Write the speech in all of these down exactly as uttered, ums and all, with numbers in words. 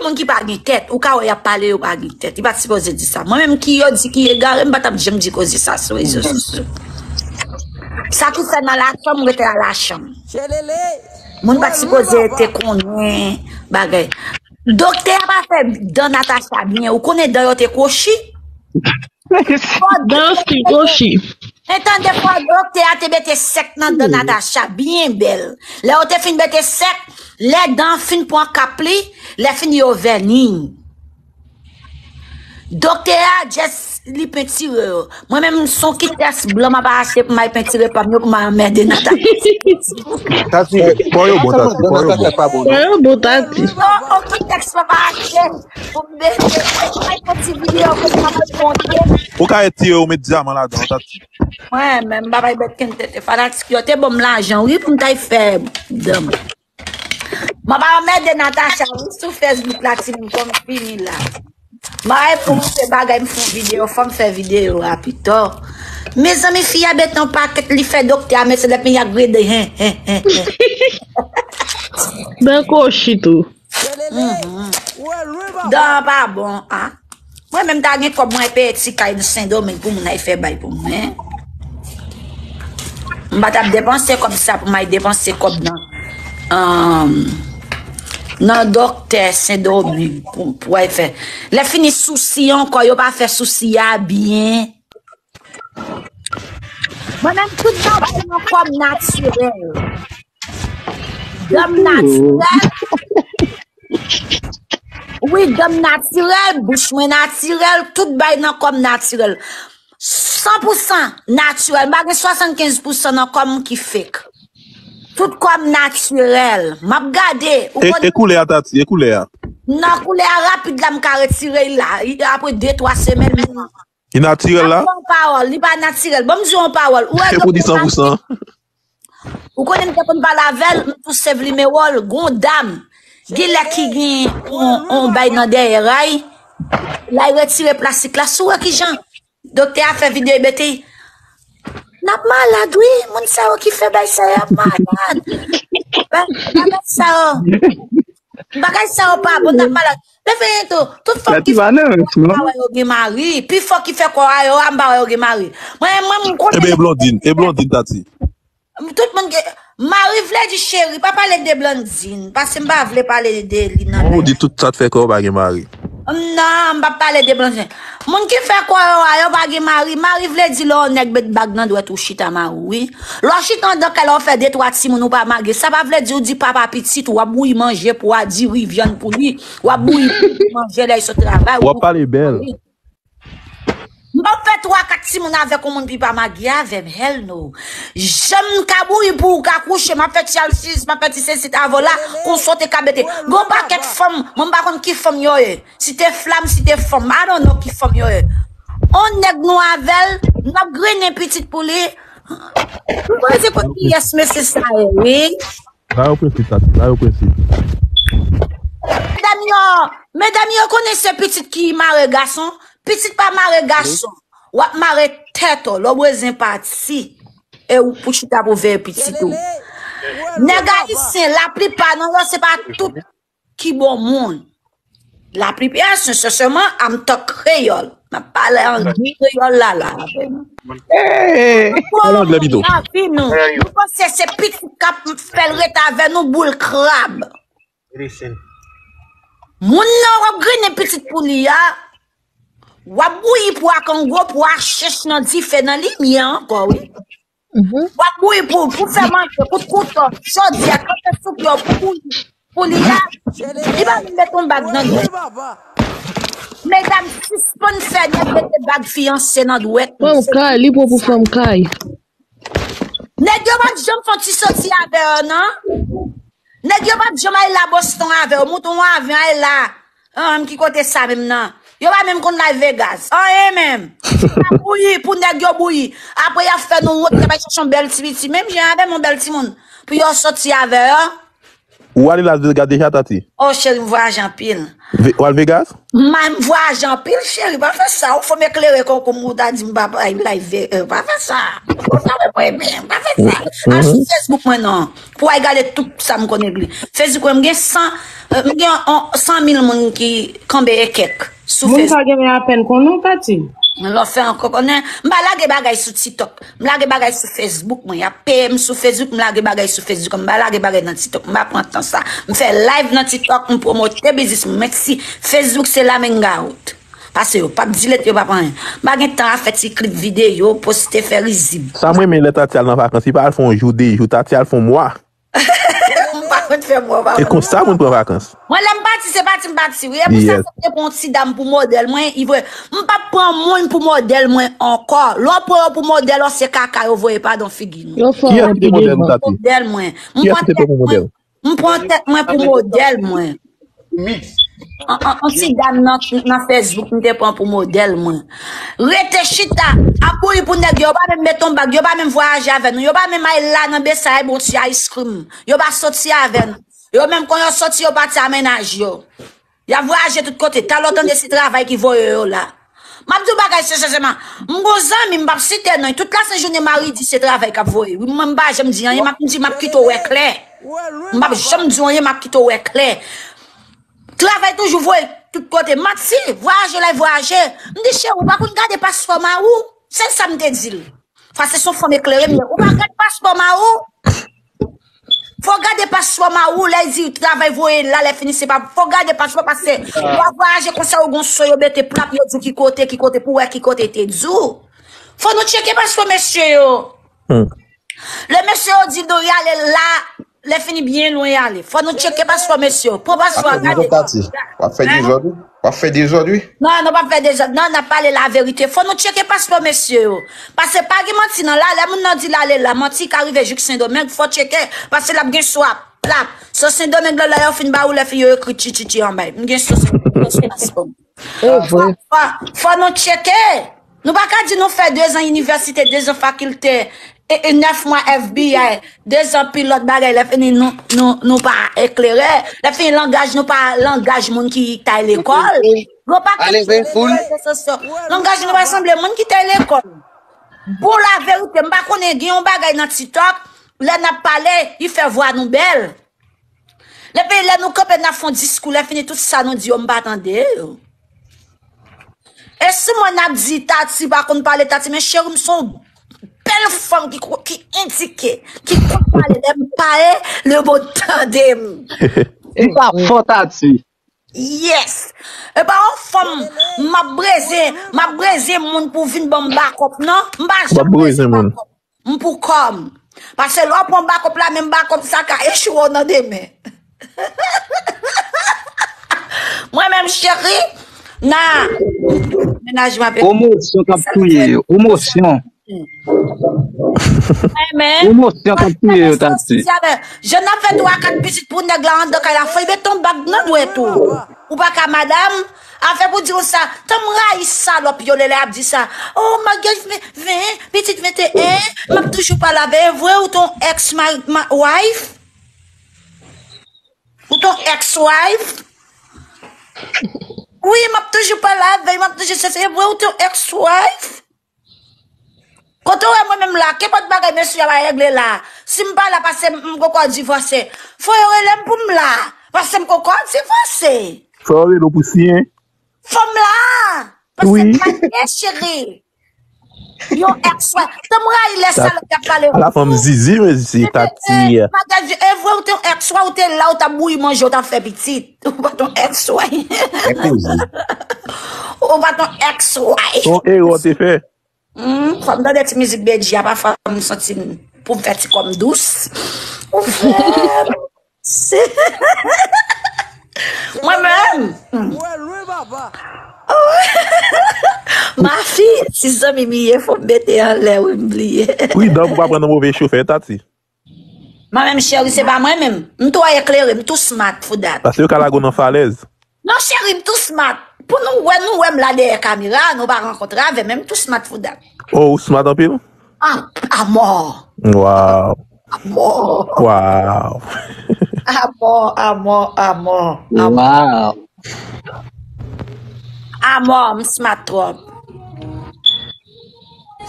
Moun ki pa gen tèt, ou ka wè y ap pale, yo pa gen tèt. Li pa t sipoze di sa. Mwen menm ki yo di ki egare, m pa t ap janm di koze sa sou rezo sosyo. Sa ki fè nan lachanm, rete nan lachanm. Moun pa t sipoze te konnen bagay. Doktè a pa fè dan Natacha byen. Ou konnen dan yo te kwochi? Dan yo fin kwochi. Entande, fò doktè a te mete sèk nan dan Natacha byen bèl. Lè yo te fin mete sèk, lè dan fin pran kap li, lè fini yo vèni. Doktè a just li pentire yo. Mwen menm, se yon kitès blan m ap achte pou m al pentire pa m yo, pou m al anmède Natacha. Tati, fò yo bon, Tati, fò yo bon. Fò yo bon, Tati. Non, yon kitès m ap achte pou m mete. Ay, fè ti videyo pou m ap montre. Ou ka etire, ou met dyaman ladan, Tati. Mwen menm, m pa bay bèt kenn tete. Fanatik yo te ban m lajan, wi, pou m t al fè dan m. Mwen pa anmède Natacha, wi, sou Facebook la, timoun, fò m fini la. Mwen pou m fè bagay, m fè yon videyo, fò m fè videyo a pito. Mezanmi, fi a mete yon pakèt, li fè doktè a, mesye, lèt men y ap grede, hen, hen, hen, hen. Dan kwochi tou. Dan pa bon, a. Mwen menm ta gen kòb mwen peye ti kay nan Sendomeng pou moun ay fè bay pou mwen. M pa t ap depanse kòb sa pou m ay depanse kòb nan, um, nan doktè Sendomeng pou, pou ay fè. Lè fini sousi ankò, yo pa fè sousi a byen. Mwen menm tout bagay nan kòm natirèl. Dam natirèl. Wi, dam natirèl, bouch mwen natirèl, tout bay nan kòm natirèl. San pou san natirèl. M pa gen swasannkenz pou san nan kòm ki fake. Tout kòm natirèl. M ap gade. Ou E, e koulè a, Tati, e koulè a. Nan koulè a rapid la, m ka retire l la. Apre de, twa semèn, m Li natirèl la? Yon pawòl, li pa natirèl. Ban m di yon pawòl. Ou wè Se pou di san pou san. Ou konnen m te konn pale avè l, m tou save nimewo l, gon dam. Gen lè ki gen on, on bay nan dèyè ray. L al retire plastik la, si w wè kijan doktè a fè videyo mete. N ap malad, wi. Moun sa yo ki fè bay sa yo ap malad. Bagay sa yo. Bagay sa yo pa bon, n ap malad. Lè fini tou, tout fanm ki fè kwè yo gen mari, pi fò ki fè kwè yo, a m pa wè yo gen mari. Mwen, mwen, m konnen. Ebe, e Blondine, e Blondine, Tati. Tout moun gen mari vle di cheri, pa pale de Blondine, paske m pa vle pale de li nan. Ou di tout sa t fè kwè ou pa gen mari. Non, m pa pale de Blondine. Moun ki fè kwè yo a, yo pa gen mari. Mari vle di lè yon nèg met bag nan dwèt ou chita mari w, wi. Lè w chita anndan kay la, w fè de twa timoun ou pa marye. Sa pa vle di ou di papa pitit ou, w ap bouyi manje pou a, diri, vyann pou li. W ap bouyi pou manje lè l sot travay. W ap pale bèl. M p ap fè twa kat timoun avèk yon moun pi pa marye avè m. Hell no. Jan m ka bouyi pou ou ka kouche, m ap fè ti alsiz, m ap fè ti sesi avè w la, konsa w te ka mete. Gon pakèt fanm, mwen m pa konn ki fanm yo ye. Si te flam, si te fanm, I don't know ki fanm yo ye. On nèg nou avè l, n ap grennen pitit pou li. M panse kot kiyès mesye sa ye, wi. La yo prensip, Tati, la yo prensip. Medam yo, medam yo konnen se pitit ki mare gason. Pitit pa mare gason. W ap mare tèt ou, lè w bezwen pati. E ou pou chita pou veye pitit ou. Nèg ayisyen, laplipa nan yo, se pa tout ki bon moun. Laplipa, sensèman, I'm talk kreyòl. M ap pale an kreyòl la, la, avè nou. Pale anglè pito. Lavi nou. Nou panse se pitit k ap fè l ret avè nou, boul krab. Moun nan w ap grennen pitit pou li a, w ap bouyi pwa kango, pwa chèch nan dife, nan limyè ankò, wi. W ap bouyi pou, pou fè manje, kout kouto, chodyè, kanpe soup yo, pou bouyi, pou li a. Li pa vin met yon bag nan dwèt. Medam, sispann fè nèg mete bag fiyanse nan dwèt. Fanm kay, li bon pou fanm kay. Nèg yo p ap janm fè ti soti avè yo, non. Nèg yo p ap janm al la Boston avè yo. Moute yon avyon al la. An, ki kote sa menm nan? Yo pa menm konn Las Vegas. Anyen menm. Bouyi, pou nèg yo bouyi. Apre y ap fè nou wont, y ap al chache yon bèl ti piti. Menm jan avè m, yon bèl timoun. Pou yo soti avè yo. Ou ale Las Vegas deja, Tati? Oh, cheri, m vwayaje anpil. Ve- Ou al Vegas? M vwayaje anpil, cheri. Pa fè sa. Ou fò m eklere konkou m ou ta di m pa bay live. Pa fè sa. Ou ta wè mwen byen. Pa fè sa. Al sou Facebook mwen non. Pou w al gade tout sa m konn egli. Facebook mwen, m gen san, m gen san mil moun ki kanbe e kèk sou Facebook. Moun sa gen men apèn konnen w, Tati. Lè w fè ankò konnen, m pa lage bagay sou TikTok. M lage bagay sou Facebook mwen. Y ap peye m sou Facebook, m lage bagay sou Facebook. M pa lage bagay nan TikTok. M pa pran tan sa. M fè live nan TikTok, m pwomote biznis mwen. Menm si Facebook se la menga out. Pase yo p ap delete, yo p ap anyen. M pa gen tan a fè ti klip videyo, poste, fè rizib. Sa m renmen lè Tati al nan vakans, li pa al fè yon jou, de jou, Tati al fè yon mwa. M pa konn fè mwa, pa konn. E konsa moun pran vakans. Mwen lè m pati, se pati m pati wi. E pou sa m te pran yon ti dam pou modèl mwen, li vre. M p ap pran moun pou modèl mwen ankò. Lè w pran yo pou modèl, se kaka yo voye pa dan figi nou. Yo fò Kiyès ki te modèl ou, Tati? Modèl mwen. M Kiyès pran ki te pran pou modèl? M pran tèt mwen pou modèl mwen. An, an, an ti dam nan, nan Facebook m te pran pou modèl mwen. Rete chita, ap bouri pou nèg yo, yo pa menm met on bag, yo pa menm vwayaje avè nou, yo pa menm al la nan Besay ay bon ti ice cream, yo pa soti avè nou. Yo menm kon yo soti, yo pati a mennaj yo. Y ap vwayaje tout kote, talè w tande se travay ki voye yo la. M ap di w bagay senseman. M gon zanmi, m p ap site non, tout lasent jounen mari di se travay k ap voye. Wi, mwen m pa janm di anyen, m ap di m ap kite w wè klè. M p ap janm di w anyen, m ap kite w wè klè. Travay toujou voye tout kote. Manti, vwayaje l al vwayaje. M di cheri, ou pa konn gade paspò mari w? Se sa m te di l. Pase se yon fanm eklere m ye. Ou pa gade paspò mari w? Fò w gade paspò mari w, lè l di travay voye l la, lè fini se pa. Fò w gade paspò pase w ap vwayaje konsa ou gon so yo mete plap yo di w ki kote, ki kote pou w wè ki kote te di w. Fò nou tcheke paspò mesye yo. Lè mesye yo di nou y ale la, lè fini byen lwen y ale. Fò nou tcheke paspò mesye yo. Pran paspò a gade. W ap fè dezòd wi. W ap fè dezòd wi. Non, nou p ap fè dezòd. Non, n ap pale laverite. Fò nou tcheke paspò mesye yo. Pase pa gen manti nan la. Lè moun nan di l ale la, manti ka rive jik Sendomeng, fò tcheke. Pase l ap gen so a plap. So Sendomeng la, lè yo fin ba ou, lè fini yo ekri tchitchitchi anba. M gen so Sendomeng, so paspò. Fò, fò, fò nou tcheke. Nou pa ka di nou fè dezan inivèsite, dezan fakilte, e, e nèf mwa FBI, dezan pilòt bagay, lè fini nou, nou, nou pa eklere, lè fini langaj nou pa langaj moun ki t al lekòl. Gon pakèt rezo sosyo. Langaj nou pa sanble moun ki t al lekòl. Bon laverite, m pa konnen gen yon bagay nan TikTok, lè n ap pale, li fè vwa nou bèl. Lè peyi lè nou kanpe n ap fè yon diskou, lè fini tout sa nou di yo m pa tande yo. E si mwen n ap di Tati pa konn pale Tati, men cheri m se yon bèl fanm ki, ki edike, ki konn pale, lè m pale, lemonn tande m. Ou pa fò Tati. Yes. E pa yon fanm m ap breze, m ap breze moun pou vin ban m bakòp non. M pa janm breze bakòp. M pou kò m. Pase lè w pran bakòp la, menm bakòp sa ka echwe w nan demen. Mwen menm cheri, nan mennaj m ap. Pwomosyon k ap touye yo. Pwomosyon. Pwomosyon k ap touye yo, Tati. Jan n ap fè twa kat pitit pou nèg la anndan kay la, fò y met yon bag nan dwèt ou. Ou pa ka madanm, afè pou di konsa, tan m rayi salòp yo lè lè ap di sa. Oh, maryaj ven, pitit venteyen, m ap toujou pale avè, e vre ou t on ex wife? Ou t on ex wife? Wi, m ap toujou pale avè, m ap toujou chèche, e vre ou t on ex wife? Kote w wè mwen menm la, kenpòt bagay mesye a pa regle la. Si m pa la, pase m poko divòse. Fò yo rele m pou m la. Pase m poko divòse. Fò yo rele w pou siyen. Fò m la. Pase m pa gen cheri. Yon ex wè. Tan m rayi lè salòp y ap pale. Ala fanm zizi, men zizi, Tati. Magadji, e vre ou te yon ex wè, ou te la, ou t ap bouyi manje, ou t ap fè pitit. Ou pa t on ex wè. Ou pa t on ex wè. Yon erè w te fè. Hmm, fò m tande ti mizik Bedjie a, pafwa m santi m pou m fè ti kò m dous. Ou fè m. Mwen menm. Mafi, ti zanmi m ye, fò m mete anlè wi, m bliye. Pridan pou pa pran nan move chofè, Tati. Mwen menm cheri, se pa mwen menm. M twò eklere, m too smart for that. Paske yo ka lage w nan falèz. Non cheri, m too smart. Pou nou wè, nou wè m la dèyè kamera, nou pa rankontre avè m, men m too smart for that. Oh, ou smart anpil? Ah, amò. Wow. Amò. Wow. Amò, amò, amò, amò. Wow. Amò, m smart twòp.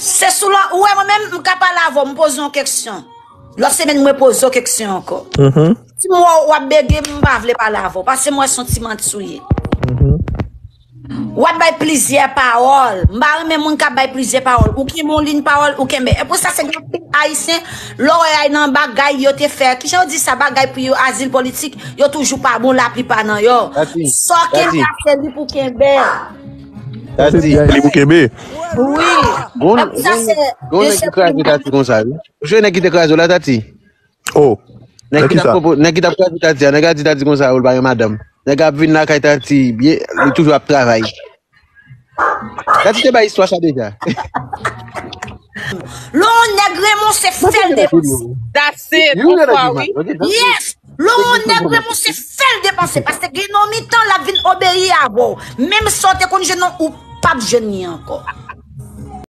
Se sou la, ou wè mwen menm, m ka pale avè w, m poze yon keksyon. Lòt semèn, mwen poze w keksyon ankò. Si m wè w ap bege, m pa vle pale avè w, paske m wè se yon ti manti ou ye. W ap bay plizyè pawòl. M pa renmen moun k ap bay plizyè pawòl. Ou kenbe yon liy pawòl, ou kenbe. E pou sa, se gen anpil Ayisyen, lè w wè y al nan bagay yo te fè. Kijan yo di sa, bagay pou yo azil politik, yo toujou pa bon laplipa nan yo. Tati, Sa w kenbe Tati. A, se li pou kenbe. Tati, Li pou kenbe. Wi. Gon- E pou sa, gon- se gon nèg ki kraze Tati konsa, wi. Ou jwe nèg ki te kraze w la, Tati? Oh. Nèg Nan ki ki tap sa? konpo- nèg ki tap kraze Tati a, nèg la di Tati konsa, ou l pa gen madanm. Nèg ap vin lakay Tati, byen, li toujou ap travay. Tati te bay istwa sa deja. Lè yon nèg renmen w, se fè l depanse. That's it. You Yon gotta fwa, give wi. my- okay, that's it. Yes! Lè yon nèg renmen w, se fè l depanse. Paske gen yon mitan, l ap vin obeyi avè w. Menm sa w te konn jwenn nan, ou p ap jwenn li ankò.